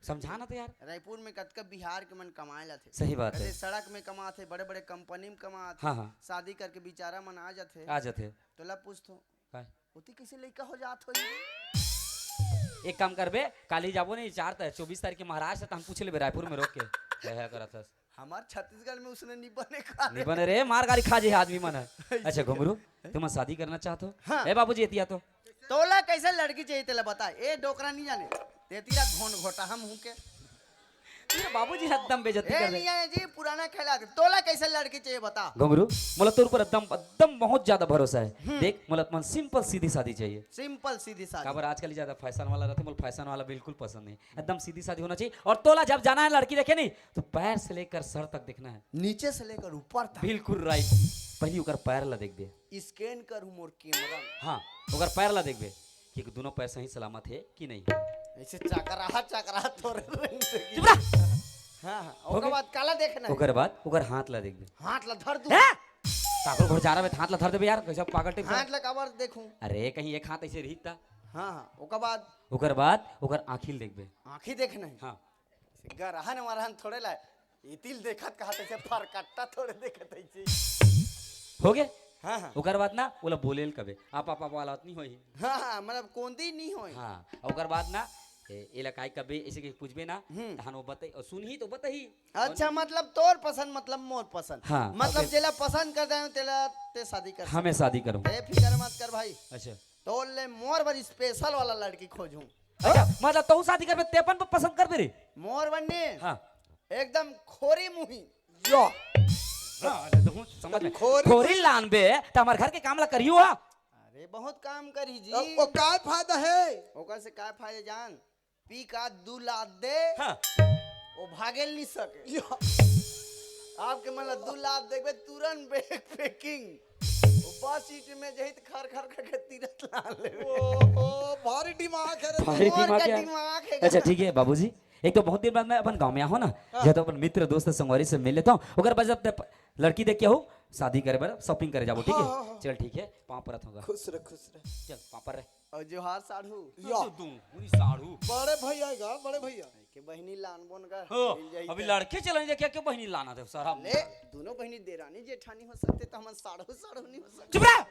समझा ना तो यार। रायपुर में कतका बिहार के मन कमाए लाथे। सही बात है। कते सड़क में कमाथे, बड़े-बड़े कंपनी में कमाथे। हाँ, हाँ। शादी करके बेचारा मन आ जाथे। आ जाथे। तोला पूछथो, काय? ओती कैसे लइका हो जात होही रे? एक काम करबे, काली जाबो नहीं, चार तारीख, चौबीस तारीख के महाराज से, त हम पूछ लेबे रायपुर में रोक के। कहे करत हस। हमार छत्तीसगढ़ में उसने नहीं बने का नहीं रे। बने रे, मार गाड़ी खा जे आदमी मन है। अच्छा, घुंगरू, तुम शादी करना चाहत हो? हाँ। ए बाबूजी, एतिया तो। तोला कैसे लड़की चाहिए, तेला बता। ए डोकरा नहीं जाने। तेतीरा घोन घोटा हम हूँ के। ये बाबूजी एकदम बेइज्जती ए कर दे। नहीं आए जी, पुराना खेला दे। तोला कैसे लड़की चाहिए, बता। घुंगरू, मोला तोर ऊपर एकदम, एकदम बहुत ज्यादा भरोसा है। हम्म। देख, मोला अपन सिंपल सीधी शादी चाहिए। सिंपल सीधी शादी। काबर आजकल ज्यादा फैशन वाला रहते, मोला फैशन वाला बिल्कुल पसंद नहीं। एकदम सीधी सादी होना चाहिए। और तोला जब जाना है लड़की देखे नहीं, तो पैर से लेकर सर तक देखना है। नीचे से लेकर ऊपर तक। बिल्कुल राइट। पहली ओकर पैर ला देखबे। स्कैन करू मोर कैमरा में। हाँ, ओकर पैर ला देखबे कि दोनों पैर सही सलामत है कि नहीं। ऐसे चकरा चकरा तोरे रंग से की। चुप रह। हाँ, हाँ। हो ओकर गए? बाद काला देखना है। ओकर बाद ओकर हाथ ला देखबे। हाथ ला धर दू। हैं? काकरो घर जा रहा है, हाथ ला धर देबे यार, कैसा पागल टाइप का। हाथ ला काबर देखूं? अरे, कहीं एक हाथ ऐसे रही था। हाँ, हाँ, ओकर बाद? ओकर बाद ओकर आँखी ल देखबे। आँखी देखना है? हाँ। गरहन वरहन थोड़े ला, इतिल देखत कहा तैसे फरकट्टा थोड़े देखत ऐसे। हो गए? हाँ, हाँ। ओकर बाद ना, ओला बोले ल कबे, आप, आप, आप वाला नहीं होई। हाँ, हाँ, मतलब कोंदी नहीं होई। हाँ, ओकर बाद ना, ए, एला काय कबे, ऐसे के पूछबे ना, हम्म। तहन वो बताई, और सुनही तो बताही। अच्छा, मतलब तोर पसंद, मतलब मोर पसंद। हाँ, मतलब ओके। जेला पसंद कर दे, तेला ते शादी कर हमें सकते। शादी करूँ। ए, फिकर मत कर भाई। अच्छा। तोर ले मोर बर स्पेशल वाला लड़की खोजूं। अच्छा, मतलब तू शादी करबे, ते अपन प-, पसंद करबे रे? मोर बन्ने। हाँ। एकदम खोरी मुही। यो। हाँ, अरे तो हूँ समझ में। खोरी खोरी लानबे, त हमर घर के काम ला करियो हा। अरे बहुत काम करी जी। ओ, ओ काय फायदा है? ओकर से काय फायदा जान? पी का दू लात दे। हाँ। वो भागेल नहीं सके। यो। आपके मन ला दू लात देखबे, तुरंत ब्रेक पैकिंग। वो बस सीट में जही त खर खर करके तीरत ला ले। ओहो, भारी दिमाग है रे। भारी मोर दिमाग का है। दिमाग है। अच्छा, ठीक है बाबूजी, एक तो बहुत दिन बाद मैं अपन गांव में आया हूँ ना, हाँ। जब तो अपन मित्र दोस्त संगवारी से मिल लेता हूँ, ओकर बाद जब तक लड़की देख के हो, शादी करे बर शॉपिंग करे जाबो, ठीक है? हाँ, हाँ, हाँ। चल ठीक है, पाँव परत होगा। खुश रह, खुश रह। चल पाँव पर रह। और जोहार साढ़ू। या। तो दूं, उनी साढ़ू। बड़े भैया आएगा, बड़े भैया। के बहिनी लान बोन का हो, मिल जाई अभी त। लड़के चलन जा, क्या, क्या बहिनी लाना थे, शरम। ले, दोनों बहिनी देरानी जेठानी हो सकते, तो हमन साढ़ू, साढ़ू नहीं हो सकते। चुप रह।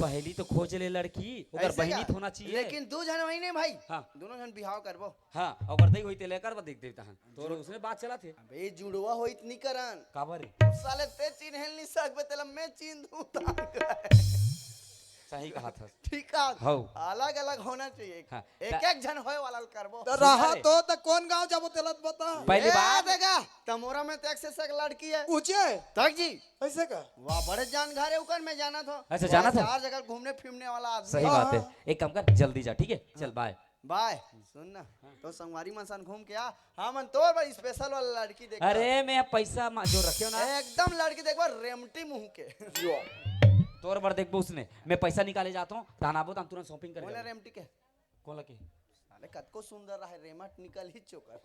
पहली तो खोज ले लड़की, ओकर ऐसे बहिनी का? तो होना चाहिए। लेकिन दू झन वही नहीं भाई। हाँ। दोनों झन बिहाव करबो। हाँ, ओकर दई होई ते लेकर बा देख देवता हन। तोर उसने बात चला थे। अबे जुड़वा होई इतनी करन। काबर रे? साले ते चिन्हल नहीं सकबे, तेला मैं चिन्ह दूं तान का। सही कहा था। ठीक है। हौ। अलग-अलग होना चाहिए। हाँ। एक-एक झन होए वाला ल करबो। त रहा अरे। तो, त कौन गांव जाबो तेला त बता। पहली ए, बार। देखा, तमोरा में त एक से एक लड़की है। ऊंचे? तक जी। ऐसे का? वाह, बड़े जान घर है उकर, मैं जाना था। अच्छा, जाना था? चार जगह घूमने फिरने वाला आदमी। सही हाँ, बात है। हाँ। एक काम कर, जल्दी जा, ठीक है? चल, बाय। बाय। सुन ना, हाँ। तो संगवारी मन सन घूम के आ, हमन तोर बर स्पेशल वाला लड़की देख। अरे, मैं पैसा मा-, जो रखे हो ना। एकदम लड़की देखबा, रेमटी मुंह के। तोर बर देखबो उसने। मैं पैसा निकाले जाता हूँ, तहन आबो, तहन तुरंत शॉपिंग कर कौन है लेबो। रेमटी के? कौन लगे? साले कतको सुंदर रहे, रेमट निकल ही चुका।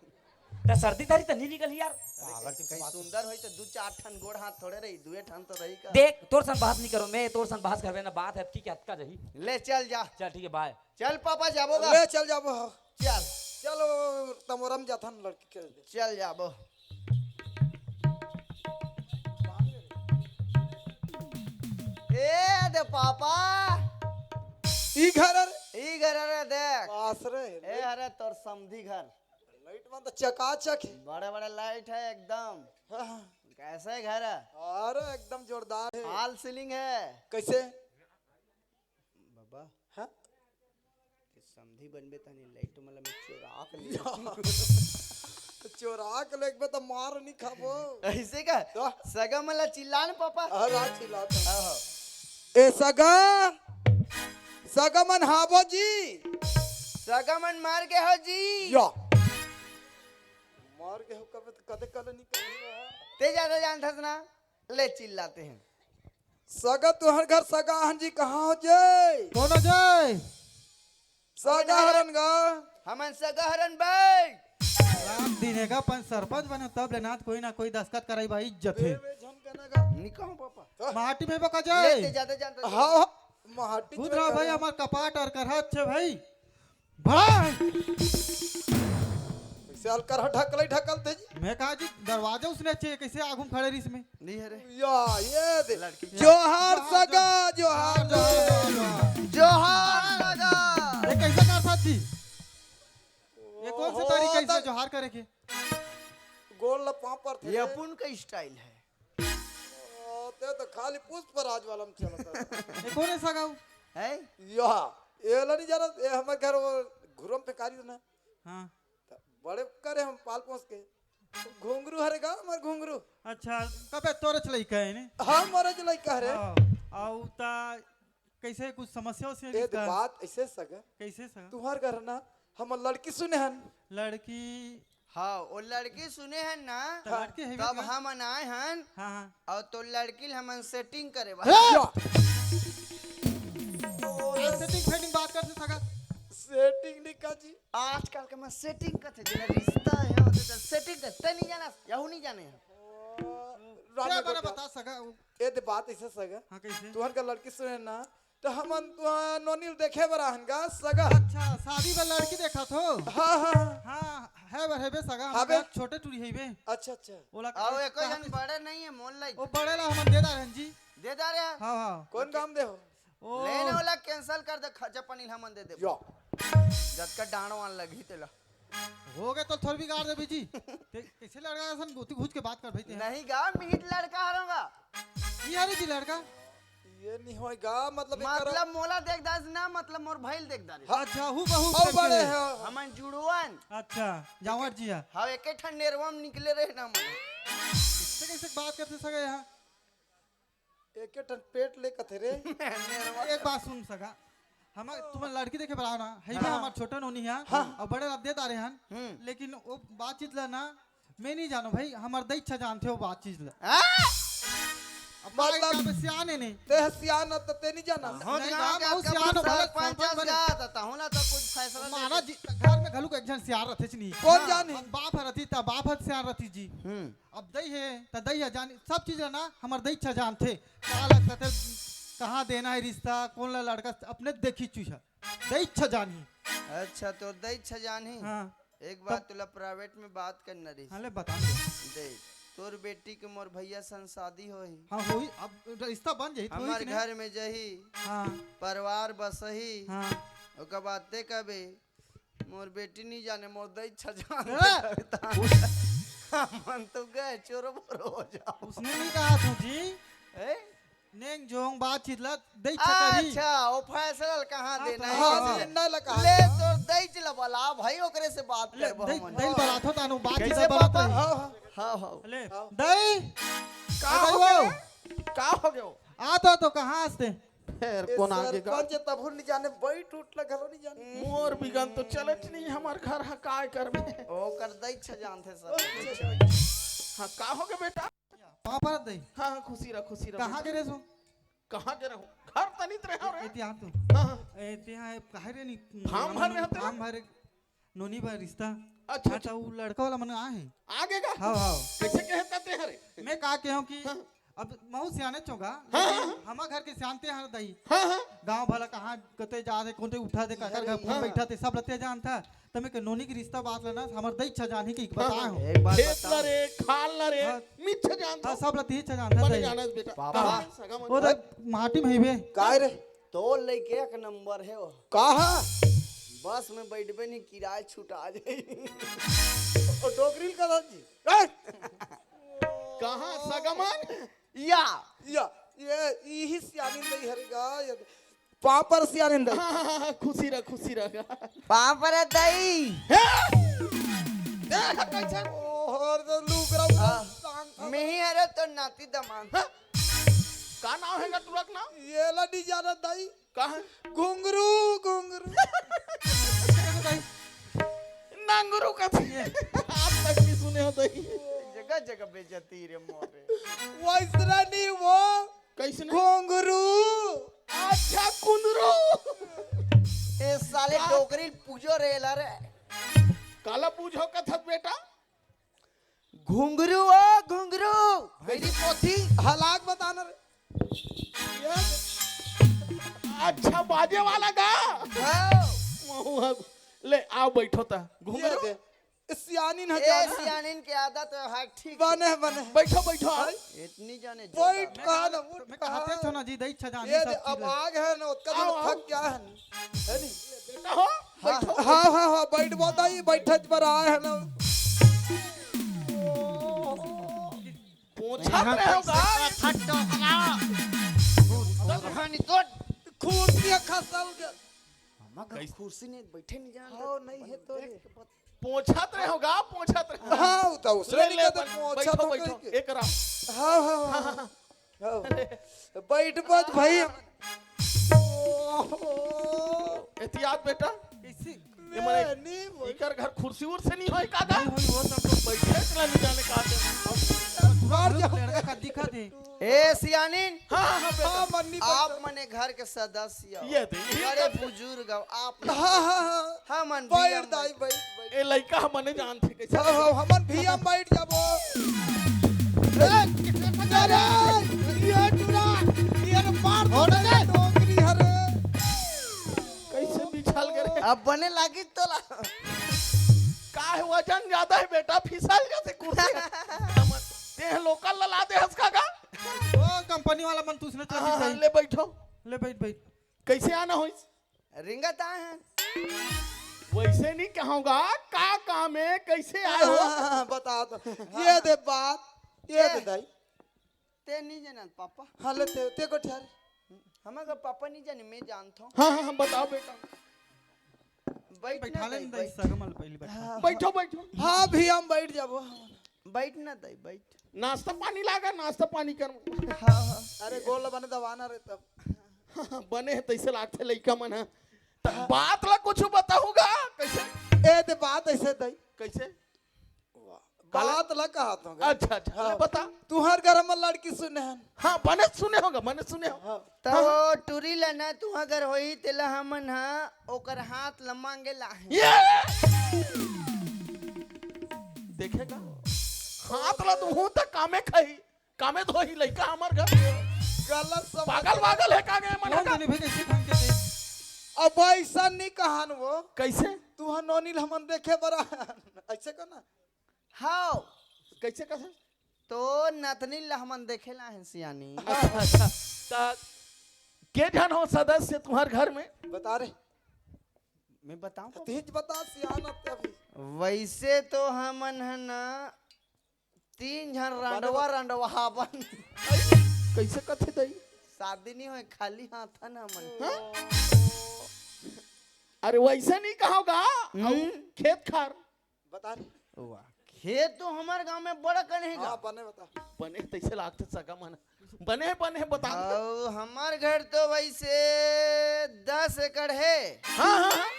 त सर्दी धरी त नहीं निकल यार। अरे, पागल कहीं, टिप कहीं बात। सुंदर होई त दू चार ठन गोड़ हाथ थोड़े रही, दुए ठन तो रही का। देख, तोर सन बहस नहीं करो, मैं तोर सन बहस करबे ना, बात है अतकी के अतका जही। ले चल जा। चल ठीक है, बाय। चल पापा, जाबो गा। ले चल जाबो, हाँ। चल। चलो, तमोरम जाथन लड़की के ले। चल जाबो। ए दे पापा। ई घर अरे। ई घर हरे देख। पास रे। ए हरे तोर समधी घर। लाइट मन तो चकाचक हे। बड़े बड़े लाइट हे एकदम। हाँ। कैसे घर हे? अरे एकदम जोरदार हे। फॉल सीलिंग हे। कैसे? बाबा। हाँ? के समधी बनबे तहनी लाइट मन ला मैं चोरा के ले। तो चोरा के लेगबे तो मार नहीं खाबो। ऐसे का? तो? सगा मन ला चिल्ला न पापा। अरे चिल्ला तो। हाँ, हाँ। ए सगा, सगा मन हाबो जी। सगा मन मार के हो जी। या। मार के हो कबे तो कदे कल नहीं कही। ते ज्यादा जानथस ना, ले चिल्लाते हैं। सगा तुहर घर सगा हन जी कहाँ हो जे? कौन हो जे? सगा हरन गा। हमन सगा हरन भाई। रात दिन हे गा, अपन सरपंच बने तब ले नाथ कोई ना कोई दस्खत कराई भाई इज्जत हे। बे, बे, झन कहना गा। नहीं कहूँ पापा। माटी में बका ले जाए। ते ज्यादा जानता हाँ, हाँ, माटी खुद में रहा भाई, करा। हमार कपाट और करहत छे भाई। भाई। कैसे अलकर ढकल ही ढकल थे जी? मैं कहा जी, दरवाजा उसने अच्छे कैसे आगू में खड़े रहीस में? नहीं है रे। या, ये दे। लड़की। जोहार सगा, जोहार, जोहार, जोहार। जोहार सगा। ये कैसे करता जी? ये कौन से ओहो, तरीका इसे तब जोहार करे के? गोल ला पाँव पर थे। ये अपन का स्टाइल है। ओ, ते तो खाली पुष्पराज वाला में चलता है। ये कौन है सगा? है? या, ये ला नहीं जाना, ये हमारे घर वो घुरम पे कारी ना। हाँ। त बड़े करे हम पाल पोस के। घुंगरू हरे गा, हमार घुंगरू। अच्छा, कबे तोरे चलाई कहे ने? हाँ, मोरे चलाई कह रे। हाँ, आउ ता कैसे कुछ समस्या उसे ए, का? बात ऐसे सगा। कैसे सगा? तुम्हार घर ना, हम लड़की सुने हन। लड़की? हाँ, वो लड़की सुने हन ना, त लड़की है तब भी हम आए हन। हाँ, हाँ। और तो लड़की ल हमन सेटिंग करे बा। हाँ। या। सेटिंग फेटिंग बात करते सगा। सेटिंग नहीं का जी। आजकल के मैं सेटिंग करते, जेला रिश्ता है, वो तो सेटिंग करते नहीं जाना, यहू नहीं जाने हैं। राम क्या ने बड़ा बता। बता सगा? ए दे बात ऐसे सगा। हाँ, कैसे? तुहर का लड़की सुने ना, तो हमन तुहा नोनी ल देखे बर आहन गा सगा। अच्छा, शादी बर लड़की देखा थो? हाँ, हाँ, हाँ। हाँ, है बर, है बे सगा, हाँ हमारे बे। छोटे टूरी है बे। अच्छा, अच्छा। ओला आओ, एको जन बड़े नहीं है, मोल लाई। वो बड़े ला हमन दे दारे हन जी। दे दारे हैं? हाँ, हाँ। कौन काम दे हो? ओ। लेने वाला कैंसिल कर दे, खर्चा पानी हमन दे दे। यो। जतका डांड वान लगही तेला। हो गए तो थोड़ बिगाड़ दे जी। ते कैसे लड़का असन गोती घुच के बात कर भाई ते? नहीं गा, मीठ लड़का हरोगा। ये हरे जी लड़का? ये नहीं होएगा, मतलब, एक मतलब तरह मोला देख दास ना, मतलब मोर भाई ल देख दारे। हाँ। अच्छा, हु बहू ओ करके बड़े है। है। हमन जुड़वन। अच्छा, जावर जी है। हाँ, एके ठन नेरवा में निकले रहे ना मन। इससे कैसे बात करते सगा यहाँ? एके ठन पेट ले कथे रे। नेरवा। एक बात सुन सगा, हम तुम लड़की देखे बर आओ ना, है भी हाँ। हमार छोटा नोनी है, हाँ। और बड़े ला दे दारे हन, हम्म। लेकिन वो बातचीत ला ना, मैं नहीं जानो भाई, हमार दई अच्छा जानते हो बातचीत ला। हाँ? अब मतलब, माई का बे सियान है नहीं। ते सियान है तो ते नहीं जाना। हो नहीं, नहीं, ना, हम क्या बहुत कब सियान हो, भले सरपंच सरपंच बने। जाता, तो होना तो कुछ फैसला माना लेके। जी, घर में घलुक एक जन सियान रहते च नहीं। कौन हाँ। जानी? अब बाप रहती, तब बाप हर सियान रहती जी। हम्म। अब दई है, त दई है जानी, सब चीज है ना, हमर दई अच्छा जानथे। का लगता थे, कहाँ देना है रिश्ता, कौन ला लड़का, अपने देखी चुहा। दई अच्छा जानी। अच्छा, तोर दई अच्छा जानी? हाँ। एक बात तब तुला प्राइवेट में बात करना रही। हाँ, ले बता दे। देख, तोर बेटी के मोर भैया सन शादी होही। हाँ, होही, अब रिश्ता बन जाही, तो होही हमार कि नहीं? घर में जही, हाँ। परिवार बसही, हाँ। ओकर बाद ते कबे, मोर बेटी नहीं जाने, मोर दई अच्छा जान हाँ। हमन तो गए चोरो बोरो हो जाओ। उसने नहीं कहा था जी। ए? नेंग जोंग बातचीत ला दई अच्छा करी। अच्छा, वो फैसला कहाँ हाँ, देना तो है? हाँ, हाँ। नहीं लगा। ले तो दई चला बला भाई, ओकरे से बात ले, करबो दई, हमन। दई बला थो तानो बात कैसे चीत बला पापा? तो। हाँ, हाँ। हाँ, हाँ। ले, हाँ। दई। का आ, हो दई गयो? वो। का हो गयो? आ तो, तो कहाँ हंसते? फेर ए कोन आगे गा? सरपंच तभुन नहीं जाने, बैठ उठ ला घलो नहीं जाने। मोर बिगन तो चलत नहीं, हमार घर हा काय करबे? ओकर दई अच्छा जानथे सब। अच्छा। हाँ, का हो गए बेटा? पापा दई। हाँ, हाँ, खुशी रह, खुशी रह कहाँ बेटा। के रे सो? कहाँ के रहूँ? घर तनित रहे हो रे। एती आ तो। हाँ, हाँ। एती आ, काहे रे नहीं? फार्म भर रहे हो तेरा? फार्म भरे। नोनी बा रिश्ता। अच्छा, हाँ, अच्छा। तो वो लड़का वाला मन आए हैं। आगे का? हाँ, हाँ। कैसे कहता ते हरे? मैं का कहूँ कि हाँ। अब महू सियाने चोगा, हाँ, लेकिन हाँ। हमा घर के सियानते हर दई। हाँ, हाँ। गाँव भला कहाँ कते जा दे, कोते उठा दे, काकर घर हाँ। फोन बैठा थे, सब लते जानता। त मैं के नोनी के रिश्ता बात लेना, हमर दई अच्छा जानी के एक हाँ, बताए हाँ। हो। एक बात खेत बता। ला रे, खाल ला रे, हाँ। मिच्छ जानता। हाँ, सब लते अच्छा जानता बने दई। जानस बेटा। पापा। हाँ। सगा मन। वो तो माटी में ही बे। काय रे? तोर लइके एक नंबर हे वो। कहाँ? बस में बैठबे नहीं, किराया छुटा जाई। ओ डोकरी ल कथस जी। ए! कहाँ सगा मन? या। या, ये, इही सियानिन दई हरे गा, ये पाँव पर सियानिन दई। हाँ, हाँ, हाँ, खुशी रह, खुशी रह। पाँव पर दई। हे! देख कैसे? ओहो, तो लुकरा हाँ। टांग था। मैं ही हरे तो नाती दमांद। हाँ? का नाम हे गा टुरा के नाम? ये ला नहीं जानत दई। का हे? घुंगरू, घुंगरू। नंगरू कथे। आज तक नहीं सुने हो दई। जगह जगह बेइज्जती रे मोरे। वैसरा नहीं वो। कैसे नहीं? घुंगरू। अच्छा, कुंदरू। ए साले का? डोकरी पूजो रे ला रे। काला पूजो कथस बेटा? घुंगरू ओ घुंगरू, मेरी पोथी। हलाक बताना रे। ये अच्छा, बाजे वाला गा। हाँ। महुआ, ले, आओ, बैठो ता। ये घुंगरू। दे, सियानिन ह ए, जाना। सियानिन के आदत है, हाँ, ठीक है। बने, बने। बैठो, बैठो, आओ। हाँ? इतनी जाने बैठ जोरदार। कहाँ ना, उठ मैं कहाँ? कहते थो ना जी, दई छजानी ये सब दे, अब चीज। आग है ना, उसका आओ, तो थक आओ। गया है ना। है नहीं? बेटा हो, हाँ, बैठो। हाँ, हाँ, हाँ, बैठ बताई, बैठत पर आए हैं ना। पोंछत रहे हो गा। कुर्सी खसल गया। मामा का कैसे? कुर्सी नहीं, बैठे नहीं जान हो, नहीं है तो रे। पोंछत रहे हो गा, पोंछत रहे हो। हाँ, वो तो उसने ले, नहीं ले, कहते, बैठ-, पोंछत बैठो, हो बैठो, गई के। एक राम। हाँ, हाँ, हाँ, हाँ। हाँ। बैठ, बैठ भाई। एहतियात बेटा। कैसे? ये मने मैं नहीं बोल- इकर घर कुर्सी उर्सी नहीं होई का गा? नहीं होई, वो सब तो बैठे चला नहीं जाने का आते। बाहर जाओ। लड़का का दिखा दे। ए सियानिन, हाँ, हाँ, हाँ, बेटा। हाँ, मन्नी आप बैठो। मने घर के सदस्य हो। ये दे, ये अरे तो बुजुर्ग हो, आप हाँ, हाँ, हाँ। हमन बैठ भैया दाई, बैठ, बैठ। ए लइका हमन नहीं जानते कैसे। हाँ, हाँ, हमन भैया बैठ जाबो। ए, अरे, ये टुरा, ये मार दे, डोकरी हरे। कैसे बिछल गए? अब बने लागी तोला। का है, वजन ज्यादा है बेटा, फिसल जाते कुर्सी। हमन, ते लोकल ला दे हंस का का? ओ, कंपनी वाला मन तू उसने चल हाँ, हाँ, जाई। ले बैठो। ले बैठ, बैठ। कैसे आना होइस? रिंगत आए हैं। वैसे नहीं कहूँगा, का काम है, कैसे आए हो? हाँ, हाँ, हाँ, बता दो। ये दे बात, ये ए, दे दाई। ते नहीं जानत पापा। हाँ, ले ते, ते को ठहर। हमारे पापा नहीं जाने, मैं जानता हूँ। हाँ, हाँ, हाँ, बताओ बेटा। बैठ ना बैठा ले दाई, नहीं दाई, बैठ। सगमल पहले बैठा। हाँ, बैठो, बैठो। हाँ, भी हम बैठ जाबो। बैठ ना दाई, बैठ। नाश्ता पानी लागा, नाश्ता पानी कर। हाँ, हाँ। अरे, गोल बने दबाना रे तब। बने है, तैसे लागथे लइका मन ह। त हाँ। बात ला कुछ बताहूँगा, कैसे? ए, ते बात ऐसे दई। कैसे? वाह। काले? बात ला कहत हूँ। अच्छा, अच्छा, हाँ। ले बता। तुहर घर में लड़की सुने हन। हाँ, बने सुने होगा, बने सुने हो। हाँ। त हाँ, हाँ। वो टुरी ला ना, तुहर घर होई, तेला हमन हा ओकर हाथ ला मांगे ला है। ये! देखेगा? हाथ ला दुहूँ त कामे खाही। कामे धोही लइका हमर घर। गलत समझ पागल वागल है का गे मन कौन का? जाने भाई कैसे ढंग के दे। अब ऐसा नहीं कहन वो। कैसे? तू ह नोनी ल हमन देखे बर आन। ऐसे कह ना। हाव। कैसे कहे? तो नतनी ल हमन देखे ला है सियानी। अच्छा, अच्छा। त के झन हो सदस्य तुम्हार घर में? बता रे। मैं बताऊं? तेज बता सियान अब ते अभी। वैसे तो हमन ह ना तीन झन रंडवा रंडवा हवन। कैसे कथे दई? शादी नहीं होय, खाली हाथ हन हमन। हाँ? अरे वैसे नहीं कहोगा। हम्म। अउ खेत खार। बता रे। वाह, खेत तो हमारे गांव में बड़ा कन है गा। हाँ, बने बता। बने तैसे लागथे सगा मन। बने, बने, बता। अउ हमार घर तो वैसे दस एकड़ है। हाँ, हाँ, हाँ।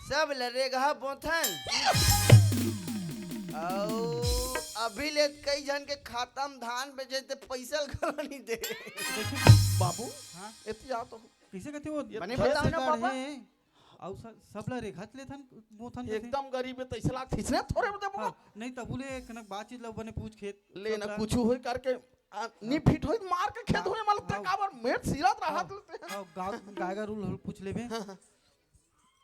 सब ल रेगहा बोथन। अउ अभी ले कई झन के खाता में धान बेचे ते पैसा ल घलो नहीं दे। बाबू, हाँ? एती आ तो। कैसे कहते वो? ये बने दस बताओ ना एकड़ पापा। है। अउ स-, सबला रेखा लेथन, बोथन कथे। एकदम गरीब है, तैसे लागथे, इसने थोड़े में देबो। हाँ, नहीं, तबू ले कनक बातचीत ला बने पूछ खेत, ले ना, सबला। कुछ होय करके, आ, नी हाँ। फिट होय, मार के खेत हाँ, होय, मालूम ते हाँ। काबर मेट सिरत रहा हाँ, तो। हाँ, गाय, गाय गरू ल पूछ लेबे। हाँ, हाँ।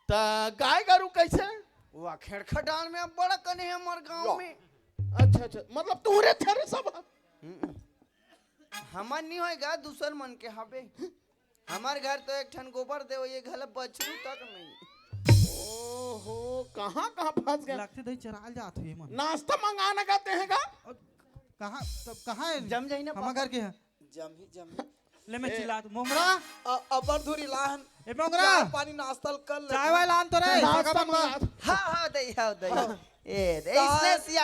त गाय गरू कैसे? वाह, खेड़खटान में अब बड़ा कने है हमर गांव लो। में। अच्छा, अच्छा, मतलब तोरे थेरे सब? हम्म। हमर नहीं होएगा, दूसर मन के हबे। हमर घर तो एक ठन गोबर देवइया घला बछरू तक नहीं। ओहो, कहाँ कहाँ फंस गए। लगथे दही चराल जात हे मन। नाश्ता मंगाना कहते हैं का? कहाँ, तब कहाँ है? जम जाही ना हमर पापा। घर के है। जमही जमही। ले मैं ए। चिल्लात, मोंगरा, अ- अबर धुरी लाहन। ए मोंगरा, चाय पानी नाश्ता ल कर ले। चाय वाय लान तो रे। नाश्ता सगम मंगा। कर। हाँ हाँ दई हाँ दई। ए दे चाय- इसने सिया